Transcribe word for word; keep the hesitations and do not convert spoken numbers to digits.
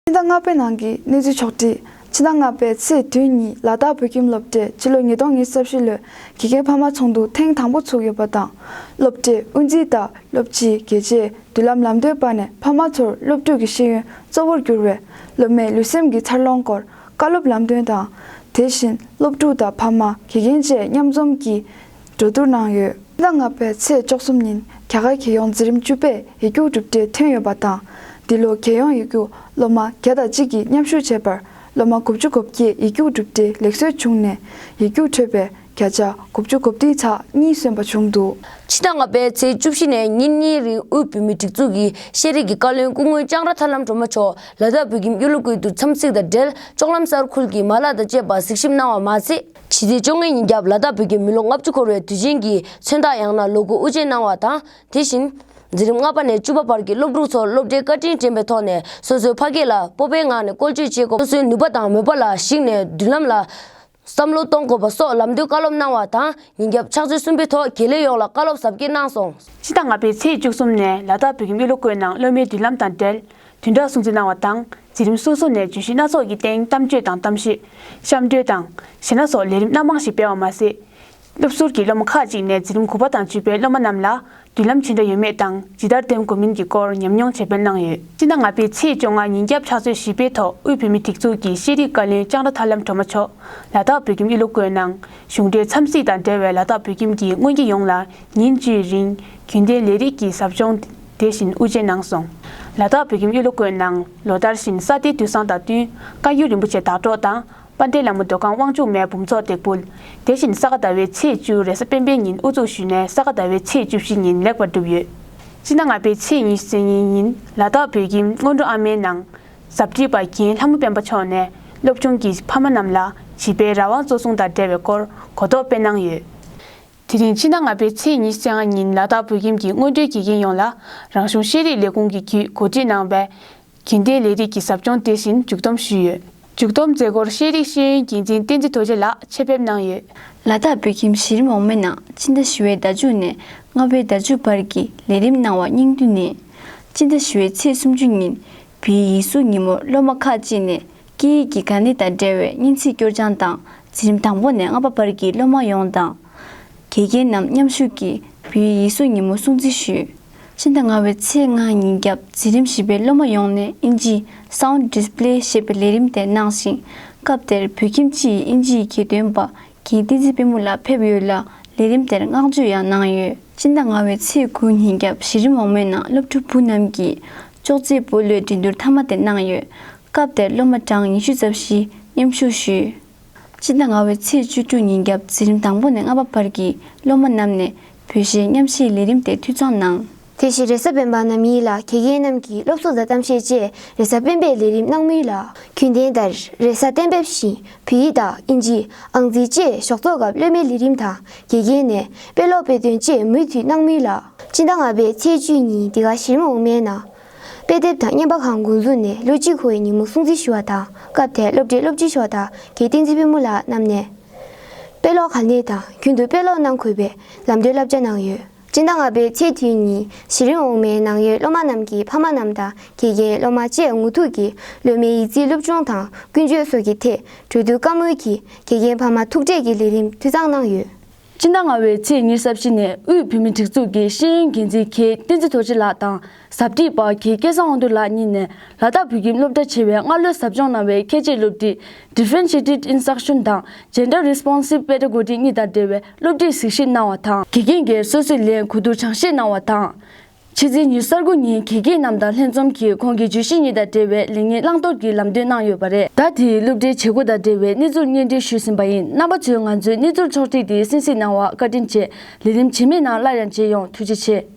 ཕྱི་ཟླ་ལྔ་པའི་ནང་གི་གནས་ཚུལ་ཕྱོགས་བསྒྲིགས། ཕྱི་ཟླ་ལྔ་པའི་ཚེས་བདུན་ཉིན་ལ་དྭགས་བོད་ཁྱིམ་སློབ་གྲྭས་ཕྱི་ལོ་ཉིས་སྟོང་ཉི་ཤུ་རྩ་བཞི་ལོའི་དགེ་རྒན་ཕ་མ་ཚོགས་འདུ་ཐེངས་དང་པོ་ཚུགས་ཡོད་པ་དང་། སློབ་གྲྭས་དབུ་འཛིན་དང་སློབ་སྤྱི་རྒྱལ་གཅེས་མདུན་ལམ་ལམ་སྟོན་པ་ནས་ཕ་མ་ཚོར་སློབ་ཕྲུག་གི་ཤེས་ཡོན་གཙོ་བོར་གྱུར་བའི་སློབ་མའི་ལུས་སེམས་ཀྱི་འཚར་ལོངས་སྐོར་བཀའ་སློབ་ལམ་སྟོན་དང་། དེ་བཞིན་སློབ་ཕྲུག་དང་ཕ་མ་དགེ་རྒན་བཅས་མཉམ་འཛོམས་ཀྱིས་གྲོས་བསྡུར་གནང་ཡོད། ཕྱི་ཟླ་ལྔ་པའི་ཚེས་བཅུ་གསུམ་ཉིན་རྒྱ་གར་རྒྱལ་ཡོངས་འཛིན་རིམ་བཅུ་པའི་ཡིག་རྒྱུགས་གྲུབ་འབྲས་ཐོན་ཡོད་པ་དང་། འདི་ལོ་རྒྱལ་ཡོངས་ཡིག་རྒྱུགས་སློབ་མ་བརྒྱ་དང་གཅིག་གིས་མཉམ་ཞུགས་བྱས་པར། སློབ་མ་དགུ་བཅུ་གོ་བརྒྱད་ཡིག་རྒྱུགས་གྲུབ་འབྲས་ལེགས་གསོལ་བྱུང་ནས། ཡིག་རྒྱུགས་འཕྲོད་པའི་བརྒྱ་ཆ་དགུ་བཅུ་གོ་བདུན་ཚེག་གཉིས་སོན་པ་བྱུང་འདུག་ཕྱི་ཟླ་ལྔ་པའི་ཚེས་བཅུ་བཞི་ནས་ཉིན་གཉིས་རིང་དབུས་བོད་མིའི་སྒྲིག་འཛུགས་ཀྱི་ཤེས་རིག་གི་བཀའ་བློན་སྐུ་ངོ་ལྕང་ར་ཐར་ལམ་སྒྲོལ་མ་མཆོག་ལ་དྭགས་བོད་ཁྱིམ་གཡུ་ལོ་ཀུའི་རྡོར་འཚམས་གཟིགས་དང་འབྲེལ། ལྕོག་ལམ་གསར་ཁུལ་གྱི་མ་ལག་དང་བཅས་པ་གཟིགས་ཞིབ་གནང་བ་མ་ཟད། ཕྱི་ཚེས་བཅོ་ལྔའི་ཉིན་རྒྱབ་ལ་དྭགས་བོད་ཁྱིམ་མི་ལོ་ལྔ་བཅུ་འཁོར་བའི་དུས་ཆེན་གྱི་མཚོན་རྟགས་ཡང་ན་ལོ་གོ་དབུ་འབྱེད་གནང་བ་དང་། དེ་བཞིན། འཛིན་རིམ་ལྔ་པ་ནས་བཅུ་པ་བར་གྱི་སློབ་ཕྲུག་ཚོར་སློབ་གྲྭའི་བཀའ་དྲིན་དྲན་པའི་ཐོག་ནས་སོ་སོའི་ཕ་སྐད་ལ་སྤོབས་པའི་ངང་ནས་བཀོལ་སྤྱོད་བྱེད་དགོས། སོ་སོའི་ནུས་པ་དང་མོས་པ་ལ་གཞིགས་ནས་མདུན་ལམ་ལ་བསམ་བློ་གཏོང་དགོས་པ་སོགས་ལམ་སྟོན་བཀའ་སློབ་གནང་བ་དང་། ཉིན་རྒྱབ་ཕྱག་ཚོད་གསུམ་པའི་ཐོག་དགེ་ལས་ཡོངས་ལ་བཀའ་སློབ་གཟབ་རྒྱས་གནང་སོང་། ཕྱི་ཟླ་ལྔ་པའི་ཚེས་བཅུ་གསུམ་ནས་ལ་དྭགས་བོད་ཁྱིམ་གཡུ་ལོ་ཀུའི་ནང་སློབ་མའི་མདུན་ལམ་དང་འབྲེལ། བདུན་ཕྲག་སྲུང་བརྩི་གནང་བ་དང་། འཛིན་རིམ་སོ་སོ་ནས་བརྗོད་གཞི་སྣ་ཚོགས་ཀྱི་སྟེང་གཏམ་བརྗོད་དང་གཏམ་བཤད། གཤམ་གྲོས་དང་། གཞས་སྣ་སོགས་ལས་རིམ་སྣ་མང་ཞིག་སྤེལ་བ་མ་ཟད། སློབ་ཟུར་གྱི་སློབ་མ་ཁག་ཅིག་ནས་འཛིན་རིམ་དགུ་པ་དང་བཅུ་པའི་སློབ་མ་རྣམས་ལ་མདུན་ལམ་ཇི་འདྲ་ཡོད་མེད་དང་ཇི་ལྟར་འདེམས་དགོས་མིན་གྱི་སྐོར་ཉམས་མྱོང་བརྗེ་སྤེལ་གནང་ཡོད། སྤྱི་ཟླ་ལྔ་པའི་ཚེས་བཅོ་ལྔ་ཉིན་རྒྱབ་ཕྱག་ཚོད་བཞི་པའི་ཐོག་དབུས་བོད་མིའི་སྒྲིག་འཛུགས་ཀྱི་ཤེས་རིག་བཀའ་བློན་ལྕང་ར་ཐར་ལམ་སྒྲོལ་མ་མཆོག་ལ་དྭགས་བོད་ཁྱིམ་གཡུ་ལོ་ཀུའི་ནང་གཞུང་འབྲེལ་འཚམས་གཟིགས་དང་འབྲེལ་བའི་ལ་དྭགས་བོད་ཁྱིམ་གྱི་སྔོན་གྱི་ཡོངས་ལ་ཉིན་བཅུའི་རིང་རྒྱུན་ལྡན་ལས་རིགས་ཀྱི་ཟབ་སྦྱོང་དེ་བཞིན་དབུ་འབྱེད་གནང་སོང་། ལ་དྭགས་བོད་ཁྱིམ་གཡུ་ལོ་ཀུའི་ནང་ལོ་ལྟར་བཞིན་ས་སྡེའི་དུས་བཟང་དང་བསྟུན་བཀའ་འགྱུར་རིན་པོ་ཆེ་ལྡག་གྲོགས་དང་། དཔལ་ལྡན་ལྷ་མོ་མདོ་ཁམས་དབང་ཕྱུག་མའི་འབུམ་ཚོགས་འདེགས་འབུལ། དེ་བཞིན་ས་ག་ཟླ་བའི་ཚེས་བཅུ་རེས་གཟའ་སྤེན་པའི་ཉིན་དབུ་འཛུགས་ཞུས་ནས་ས་ག་ཟླ་བའི་ཚེས་བཅུ་བཞི་ཉིན་ལེགས་པར་གྲུབ་ཡོད། སྤྱི་ཟླ་ལྔ་པའི་ཚེས་ཉི་ཤུ་རྩ་གཉིས་ཉིན་ལ་དྭགས་བོད་ཁྱིམ་སྔོན་འགྲོ་ཨ་མའི་ནང་ཟབ་ཁྲིད་པ་རྒན་ལྷ་མོ་སྤེན་པ་མཆོག་ནས་སློབ་ཆུང་གི་ཕ་མ་རྣམས་ལ་བྱིས་པའི་རང་དབང་གཙོ་བཟུང་དང་འབྲེལ་བའི་སྐོར་གོ་རྟོགས་སྤེལ་གནང་ཡོད། དེ་རིང་ཕྱི་ཟླ་ལྔ་པའི་ཚེས་ཉི་ཤུ་རྩ་ལྔ་ཉིན་ལ་དྭགས་བོད་ཁྱིམ་གྱི་སྔོན་འགྲོའི་དགེ་རྒན་ཡོངས་ལ་རང་གཞུང་ཤེས་རིག་ལས་ཁུངས་ཀྱི་བརྒྱུད་གོ་སྒྲིག་གནང་བའི་རྒྱུན་ལྡན་ལས་རིགས་ཀྱི་ཟབ་སྦྱོང་དེ་བཞིན་མཇུག་བསྡོམས་ཞུས་ཡོད། མཇུག་བསྡོམས་མཛད་སྒོར་ཤེས་རིག་ཤེས་ཡོན་འགན་འཛིན་བསྟན་འཛིན་རྡོ་རྗེ་ལགས་ཆེད་ཕེབས་གནང་ཡོད། ལ་དྭགས་བོད་ཁྱིམ་གཞི་རིམ་འོག་མའི་ནང་སྤྱི་ཟླ་བཞི་པའི་ཟླ་མཇུག་ནས་ལྔ་པའི་ཟླ་མཇུག་བར་གྱི་ལས་རིམ་གནང་བ་སྙིང་བསྡུས་ནས། སྤྱི་ཟླ་བཞི་པའི་ཚེས་སུམ་ཅུ་ཉིན་བོད་ཡིག་གཟུགས་ཉིན་མོར་སློབ་མ་ཁག་ཅིག་ནས་སྐད་ཡིག་གི་དགའ་གནད་དང་འབྲེལ་བའི་སྙན་ཚིག་སྐྱོར་སྦྱང་དང་། འཛིན་རིམ་དང་པོ་ནས་ལྔ་པ་བར་གྱི་སློབ་མ་ཡོངས་དང་། དགེ་རྒན་རྣམས་མཉམ་ཞུགས་ཀྱིས་བོད་ཡིག་གཟུགས་ཉིན་མོ་སྲུང་བརྩི་ཞུས། ཕྱི་ཟླ་ལྔ་པའི་ཚེས་ལྔ་ཉིན་རྒྱབ་འཛིན་རིམ་བཞི་པའི་སློབ་མ་ཡོངས་ནས་ཨིན་ཇིའི་Sound Display ཞེས་པའི་ལས་རིམ་དེ་གནང་ཞིང་། སྐབས་དེར་བོད་ཁྱིམ་སྤྱི་ཡི་ཨིན་ཇིའི་གྱེར་འདོན་པ་རྒན་བསྟན་འཛིན་པད་མོ་ལགས་ཕེབས་ཡོད་ལ། ལས་རིམ་དེར་བསྔགས་བརྗོད་ཡང་གནང་ཡོད། ཕྱི་ཟླ་ལྔ་པའི་ཚེས་དགུ་ཉིན་རྒྱབ་གཞི་རིམ་འོག་མའི་ནང་སློབ་ཕྲུག་བུ་རྣམས་ཀྱིས་ཅོག་ཙེ་སྤོ་ལོའི་འགྲན་བསྡུར་མཐའ་མ་དེ་གནང་ཡོད། སྐབས་དེར་སློབ་མ་གྲངས་ཉི་ཤུ་རྩ་བཞི་མཉམ་ཞུགས་ཞུས། ཕྱི་ཟླ་ལྔ་པའི་ཚེས་བཅུ་དྲུག་ཉིན་རྒྱབ་འཛིན་རིམ་དང་པོ་ནས་ལྔ་པ་བར་གྱི་སློབ་མ་རྣམས་ནས་བོད་གཞས་མཉམ་གཞས་ལས་རིམ་དེ་འཐུས་ཚང་གནང་། དེ་བཞིན་རེས་གཟའ་སྤེན་པ་ནམ་ཡིན་ལ་དགེ་རྒན་རྣམས་ཀྱིས་སློབ་གསོ་དང་གཏམ་བཤད་བཅས་རེས་གཟའ་སྤེན་པའི་ལས་རིམ་གནང་མུས་ལ། རྒྱུན་ལྡན་ལྟར་རེས་གཟའ་གཏན་འབེབས་བཞིན་བོད་ཡིག་དང་ཨིན་ཇི། ཨང་རྩིས་བཅས་ཞོགས་ཚོགས་སྐབས་སློབ་མའི་ལས་རིམ་དང་དགེ་རྒན་ནས་དཔེ་ཀློག་དཔེ་སྟོན་བཅས་མུ་མཐུད་གནང་མུས་ལ། སྤྱི་ཟླ་ལྔ་པའི་ཚེས་བཅུ་ཉིན་འདི་ག་གཞི་རིམ་འོག་མའི་ནང་། དཔེ་དེབ་དང་བརྙན་པར་ཁང་འགོ་འཛུགས་ནས་ལོ་གཅིག་འཁོར་བའི་ཉིན་མོ་སྲུང་བརྩི་ཞུ་བ་དང་། སྐབས་དེར་སློབ་གྲྭའི་སློབ་སྤྱི་མཆོག་དང་རྒན་བསྟན་འཛིན་པད་མོ་ལགས་རྣམས་ནས། དཔེ་ཀློག་གལ་གནད་དང་རྒྱུན་དུ་དཔེ་ཀློག་གནང་དགོས་པའི་ལམ་སྟོན་བསླབ་བྱ་གནང་ཡོད། སྤྱི་ཟླ་ལྔ་པའི་ཚེས་བདུན་ཉིན་གཞི་རིམ་འོག་མའི་ནང་ཡོད་སློབ་མ་རྣམས་ཀྱི་ཕ་མ་རྣམས་དང་དགེ་རྒན་སློབ་མ་བཅས་ངོ་ཐུག་གིས་སློབ་མའི་ཡིག་རྩིས་སློབ་སྦྱོང་དང་ཀུན་སྤྱོད་སོགས་ཀྱི་ཐད་གྲོས་བསྡུར་བཀའ་མོལ་གྱིས་དགེ་རྒན་ཕ་མ་ཐུག་འཕྲད་ཀྱི་ལས་རིམ་འཐུས་ཚང་གནང་ཡོད། སྤྱི་ཟླ་ལྔ་པའི་ཚེས་ཉེར་བཞི་ཉིན་དབུས་བོད་མིའི་སྒྲིག་འཛུགས་ཀྱི་ཤེས་ཡོན་འགན་འཛིན་རྒན་བསྟན་འཛིན་རྡོ་རྗེ་ལགས་དང་ཟབ་ཁྲིད་པ་རྒན་སྐལ་བཟང་དབང་འདུས་ལགས་གཉིས་ནས་ལ་དྭགས་བོད་ཁྱིམ་སློབ་གྲྭ་ཆེ་བའི་སྔ་ལོའི་ཟབ་སྦྱོང་གནང་བའི་ཁྱད་ཆོས་སློབ་ཁྲིད་Differentiated Instruction དང་Gender Responsive Pedagogy གཉིས་དང་འབྲེལ་བའི་སློབ་ཁྲིད་གཟིགས་ཞིབ་གནང་བ་དང་། དགེ་རྒན་གྱིས་སོ་སོའི་ལན་གོ་བསྡུར་སྦྱང་བཤད་གནང་བ་དང་། ཕྱི་ཚེས་ཉི་ཤུ་རྩ་དགུ་ཉིན་དགེ་རྒན་རྣམས་དང་ལྷན་འཛོམས་ཀྱིས་ཁོང་གི་བརྗོད་གཞི་གཉིས་དང་འབྲེལ་བའི་ལེགས་ཉེས་བླང་དོར་གྱི་ལམ་སྟོན་གནང་ཡོད་པ་རེད། ད་དེའི་སློབ་གྲྭའི་བྱེད་སྒོ་དང་འབྲེལ་བའི་གནས་ཚུལ་སྙན་སྒྲོན་ཞུས་ཟིན་པ་ཡིན། རྣམ་པ་ཚོས་ང་ཚོའི་གནས་ཚུལ་ཕྱོགས་བསྒྲིགས་འདི་གསན་གཟིགས་གནང་བར་བཀའ་དྲིན་ཆེ། ལས་རིམ་རྗེས་མའི་ནང་སླར་ཡང་མཇལ་ཡོང་། ཐུགས་རྗེ་ཆེ།